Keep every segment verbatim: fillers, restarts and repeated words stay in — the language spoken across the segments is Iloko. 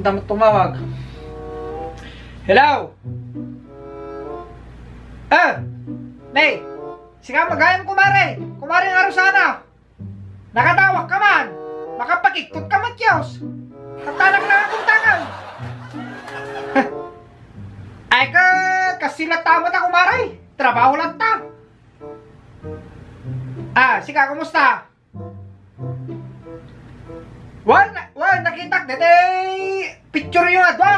Tama tumawag. Hello? Ah! Nay! Sika magayam, kumare! Kumare nga Rosana! Nakatawag ka man! Makapakigtot ka man, Diyos! Katanak na akong tangan! Ay ka, kasi latama ta, kumare! Trabaho lang ta! Ah, sika, kumusta? Wan, wan, nakitak detoy picture yo nga dua.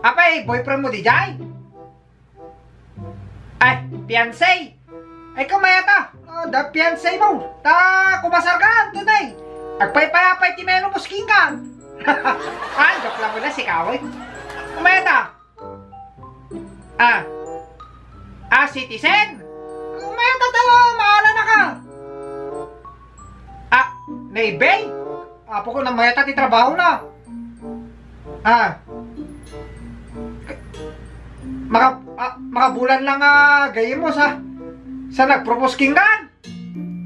Apay, boyfriend mo dijay? Ay, fiancé. Ay, kamaya ta. Ah, da fiancé mo. Ta, kumasar ka, tunay. Agpaypayapay ti menu mo skinkan. Ah, joke lang mo na, sikaw, eh. Kamaya ta. Ah. Ah, citizen? Mayat ta, maala na ka. Ah, Navy? Apo ko, namayat ti trabaho na. Ah. Maka, ah, makabulan lang, ah, gayem mo sa, sa nagpropose kinggan.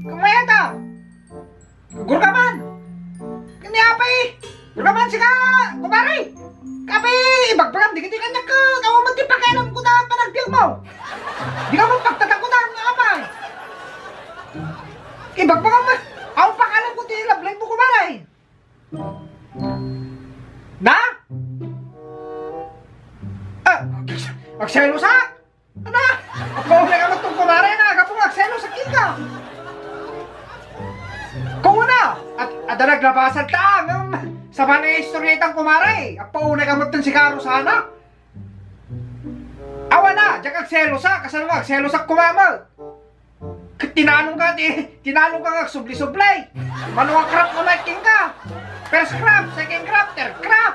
Mayat ta. Gurgaman! Kani apay? Gurgaman, sika, kumare! Kape, ibagbagam, di kiti kaniak ka, awan man ti pakialam ko ta panagbiag mo. Di ka man pagtatakutan, nga apay? Ibagbagam, awan pakialam ko ti lablay mo, kumare. Na? Ah, agselos, ha? Ana? Apo, unay ka met, kumare, na, gapu nga agselos a kenka. Kuna, at, adda naglabasan ta, ngem, saan nga istorya itan, kumare. Apo, unay ka met, sika Rosana. Awan na, diak agselos a, kasano nga agselos a kumare. Ket tinanong ka, ti, tinanong ka nga agsubli-subli. Mano nga crop nga met kenka? First crop, second crop, third crop.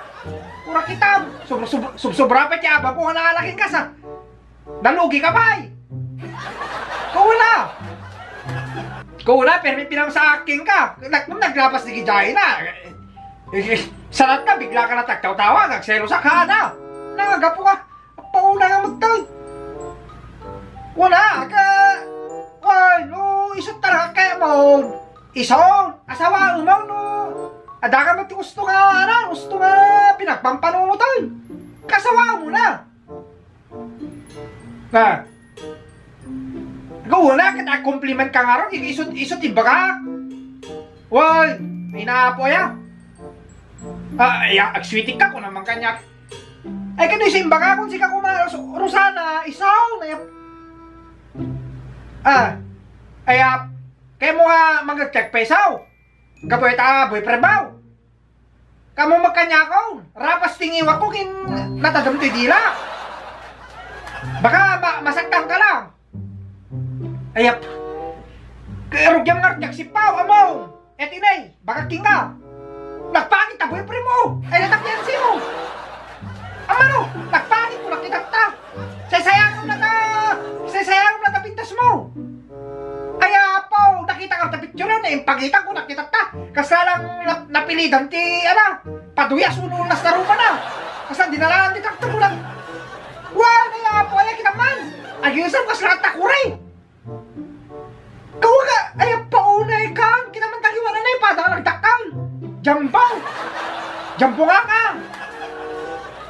Pura kitam. Sub-, sub-, sub-, sobra pa ti abang ko nga naala kenka sa. Nalugi ka pay. Kuna. Kuna, permi pinamsaak kenka. Nag-, naglapas di gijay na. Eh, eh, sarat ka, bigla ka natagtawtawag, agselos ka na. Nangagapu ka. Apo, unay ka met. Wala ka. Wala, no, isu talaga kaya mo. Isu, asawa mo, no. Adda ka met ti gusto nga, ano, gusto nga pinagpampanunotan. Kasawa mo na. Na. Ikaw, wala ka, compliment ka nga ron, isu, isu ti baga. Wala, inaapo ya. Ah, ya, agsweetie ka, kuna man kaniak. Ay, kadi simbagakon, sika kuma, Ros-, Rosana, isaw, na yap-, ah, ay, ah, kaya mo nga mag-check pa isaw. Gapu ita, boyfriend mo. Kamo magkaniakon, rapas ti ngiwak ko kin natadem ti dila. Baka ma-, masaktan ka lang. Ayap. Kaya rugyam nga rugyak si Pao, amo. Eti nay, bakit king ka? Nagpangit ta boyfriend mo. Ay, natapian si mo. Amano, nagpangit mo, nakita ta. Saysayangam na ta, saysayangam na ta pintas mo. Ay, apo, nakita ka ta picture na, impagita ko, nakita ta. Kasla lang nap-, napilidan ti, ano, paduyas, uno, nas na rupa na. Kasla dinalaan ti traktor mo lang. Wa, ay, apo, ay, kita man. Agisam, kasla ta kuri. Kawa ka, ay, paunay ka. Kinaman tagiwanan na, ipada ka nagdaktal. Jambaw. Jambo nga ka.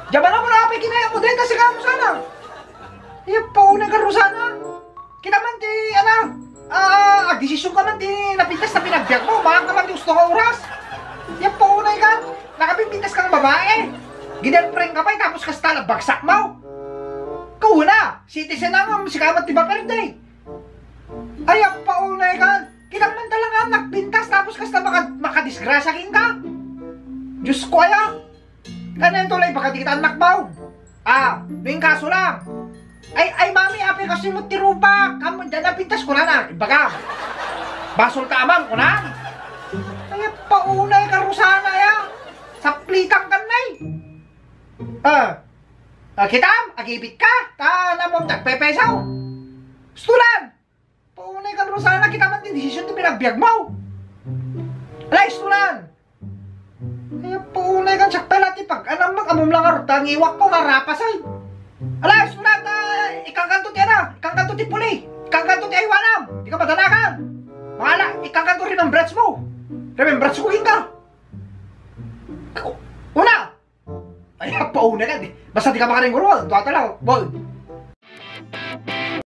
Jambo nga mo na, apay kinaya mo, dahil kasi ka mo sana. Ay, paunay ka, Rosana. Kinaman ti, ala, ah, agdesisyon ka man ti napintas na pinagbiag mo. Mahal ka man ti gusto nga oras. Ay, paunay ka. Nakapimpintas kang babae. Ginerpren ka pa, tapos kasta na bagsak mo. Kauna, citizen na nga, sikamat ti ba perde? Ay, apaunay ka. Kitang man talaga, nagpintas, tapos kasta maka-, makadisgrasya king ka. Diyos ko, aya. Kanan to, lay, baka di kita anak mo. Ah, no yung kaso lang. Ay, ay, mami, apay kasi mo ti rupa. Kamu, dyan napintas ko na na. Ibaga. Basol ka, amam, ko na. Ay, apaunay ka, Rosana, ya. Saplitan ka na, eh. Ah. Ah, kitam, agibit ka. Ta, namom, tagpepesaw. Stulan. Paunay ka, Rosana, kita man ti desisyon ti pinagbiag mo. Ala, istunan! Ay, paunay ka, sakta la ti pag-anam mo, amom lang arta, ngiwak ko, nga rapas, ay. Ala, istunan, ta, ikangkanto ti, ana, ikangkanto ti puli, ikangkanto ti aywanam, di ka madanagan. Mangala, ikangkanto remembrance mo. Remembrance ko, hinga. Ko-, una, Ay, pauna ka, di. Basta di ka makaringurot, duwata lang, boy.